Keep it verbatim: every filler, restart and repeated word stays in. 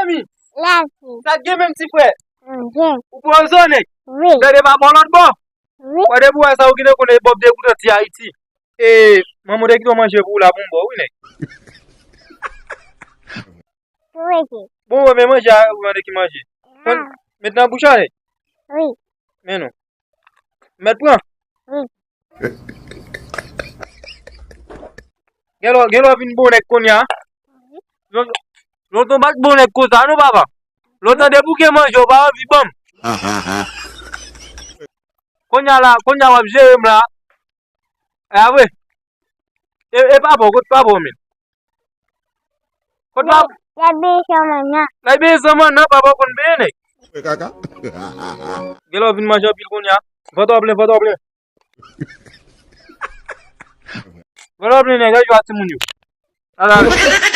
Lavi. Sa t gen menm ti frè? Manje. Ou pozo nèg. Wi. Gade pa bò lòt bò. Wi. Wè depi w wè sa ou genlè konnen Bòb degoutan ti Ayiti. E manman te kite w manje pou ou la pou m ba w wi nèg. Wi. Bon, wè men manje a ou mande ki manje. Konn met nan bouch a nèg. Wi. Men non. Mèt pran. Wi. Gen lè, gen lè w vin bon nèg kounye a. Lontan w pa t bon nèg konsa non papa. Lontan depi w gen manje w pa anvi ban m. Kounye a la, kounye a w ap jere m la. E a vre. E, e papa w, kot papa w menm? Kot papa w? L ap beye san manna. L ap beye san manna, papa w konn beye nèg. Fè kaka. Gen lè w vin manje anpil kounye a. Vant w ap plen, vant w ap plen. Vant w ap plen nèg, al jwe ak timoun yo. Ala.